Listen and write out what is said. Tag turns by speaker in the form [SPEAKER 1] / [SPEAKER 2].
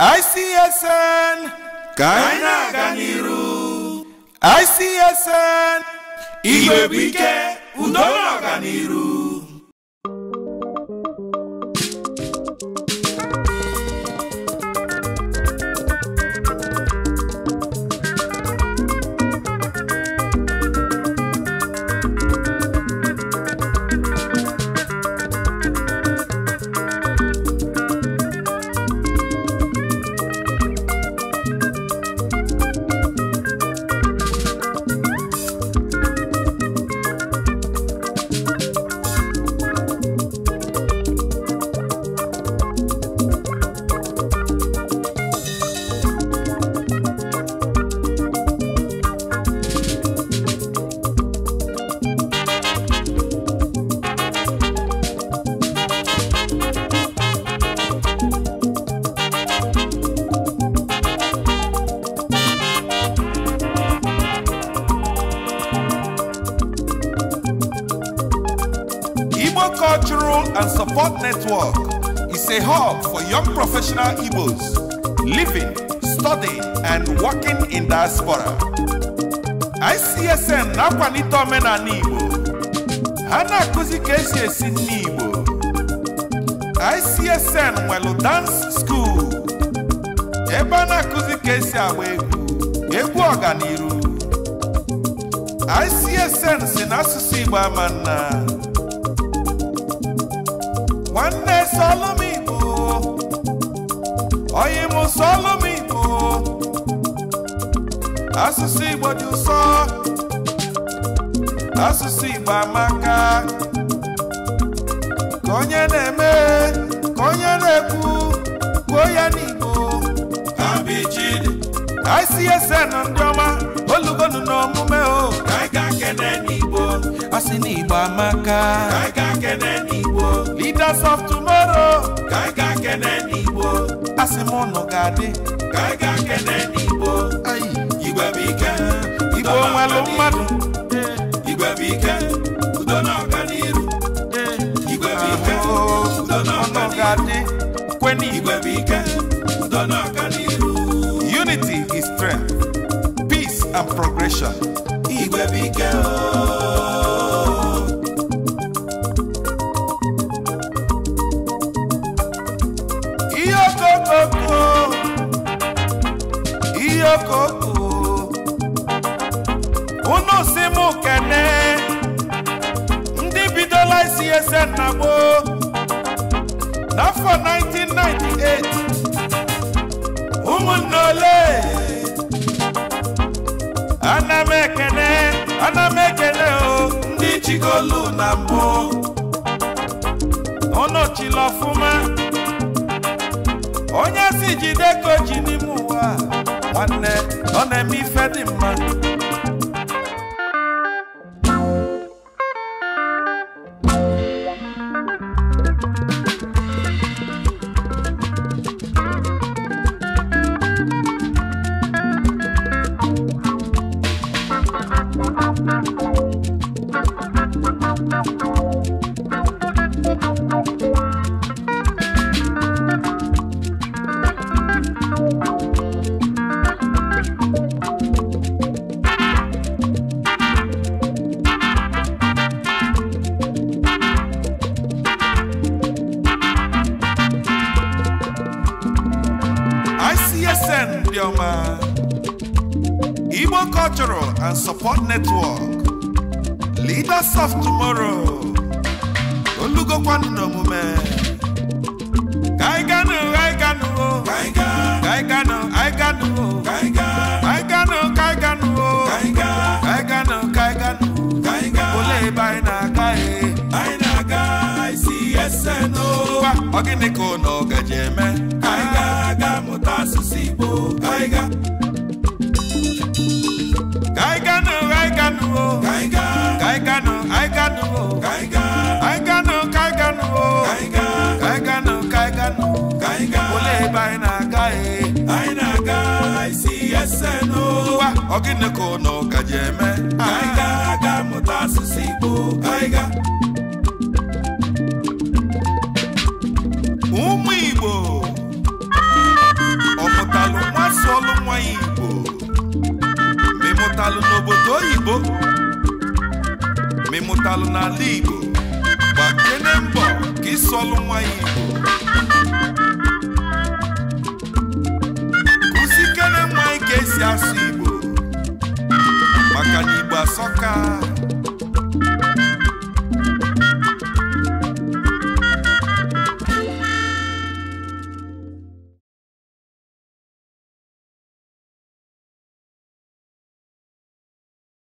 [SPEAKER 1] ICSN ka anyị na-aga n'iru. ICSN Igwe bụ ike, udo na ọganiru. Cultural and Support Network is a hub for young professional Igbos living, studying, and working in diaspora. ICSN na-akwalite omenala Igbo. Ha na-akụzi ka esi esi nri Igbo. ICSN nwere dance school ebe a na-akụzi ka esi agba egwu, egwu ọganiru. ICSN si na asụsụ Igbo ama nna. Nwanne sọlụ m Igbo, oyi m sọlụ m Igbo, asụsụ Igbo dị ụsọ, asụsụ Igbo amaka. Ka onye na-eme, ka onye na-ekwu, kwuo ya n'Igbo. ICSN ndị ọma, olugonu n'omume o.
[SPEAKER 2] Ka anyị ga-akene n'Igbo,
[SPEAKER 1] asị n'Igbo amaka.
[SPEAKER 2] Ka anyị ga-akene n'Igbo,
[SPEAKER 1] leaders of tomorrow.
[SPEAKER 2] Ka anyị ga-akene n'Igbo,
[SPEAKER 1] asị m ụnụ ga-adị.
[SPEAKER 2] Ka anyị ga-akene n'Igbo, Igwe bụ ike,
[SPEAKER 1] Igbo nwelu mmadụ.
[SPEAKER 2] Igwe bụ ike, udo na ọganiru. Igwe bụ ike, udo na ọganiru.
[SPEAKER 1] Kweni
[SPEAKER 2] Igwe bụ ike, udo na ọganiru.
[SPEAKER 1] Unity is strength, peace and progression.
[SPEAKER 2] Igwe bụ ike ooo.
[SPEAKER 1] Ihe okoko, ihe okoko, unu si mụ kene, ndị bidola ICSN na gboo n'afọ 1998. Ụmụnne ole, ana m ekene o,
[SPEAKER 2] ndị chigolu na mbụ.
[SPEAKER 1] Unu chili ọfụma, onye si jide ka o ji n'ime ụwa, nwanne ọ na-eme ife dị mma. ICSN ndị ọma, Igbo Cultural and Support Network, leaders of tomorrow, olugokwanụ n'omume. Ka anyị ganụ, anyị ganụ o,
[SPEAKER 2] Ka anyị gaa,
[SPEAKER 1] ka anyị ganụ, anyị ganụ o,
[SPEAKER 2] ka anyị gaa,
[SPEAKER 1] ka anyị ganụ, ka anyị ganụ o,
[SPEAKER 2] ka anyị gaa,
[SPEAKER 1] ka anyị ganụ, ka anyị ganụ.
[SPEAKER 2] Ka anyị gaa.
[SPEAKER 1] Olee ebe anyị na-aga e?
[SPEAKER 2] Anyị na-aga ICSN o.
[SPEAKER 1] Ngwa, ọ gịnị ka unu gaje eme?
[SPEAKER 2] Ka anyị ga-aga mụta asụsụ Igbo. Ka anyị gaa,
[SPEAKER 1] Ka anyị ganụ, anyị ganụ o,
[SPEAKER 2] ka anyị gaa,
[SPEAKER 1] ka anyị ganụ, anyị ganụ o,
[SPEAKER 2] ka anyị gaa,
[SPEAKER 1] anyị ganụ, ka anyị ganụ o,
[SPEAKER 2] ka anyị gaa,
[SPEAKER 1] ka anyị ganụ, ka anyị ganụ.
[SPEAKER 2] Ka anyị gaa.
[SPEAKER 1] Olee ebe anyị na-aga e?
[SPEAKER 2] Anyị na-aga ICSN o.
[SPEAKER 1] Ngwa, ọ gịnị ka unu gaje eme?
[SPEAKER 2] Ka anyị ga-aga mụta asụsụ Igbo. Ka anyị gaa.
[SPEAKER 1] Ụmụ Igbo, ịsụọlụ nwa ya Igbo. Ma ị mụtalụ n'obodo oyibo, ma ị mụtalụ n'ala Igbo, gbakene mbọ ka ịsụọlụ nwa ya Igbo.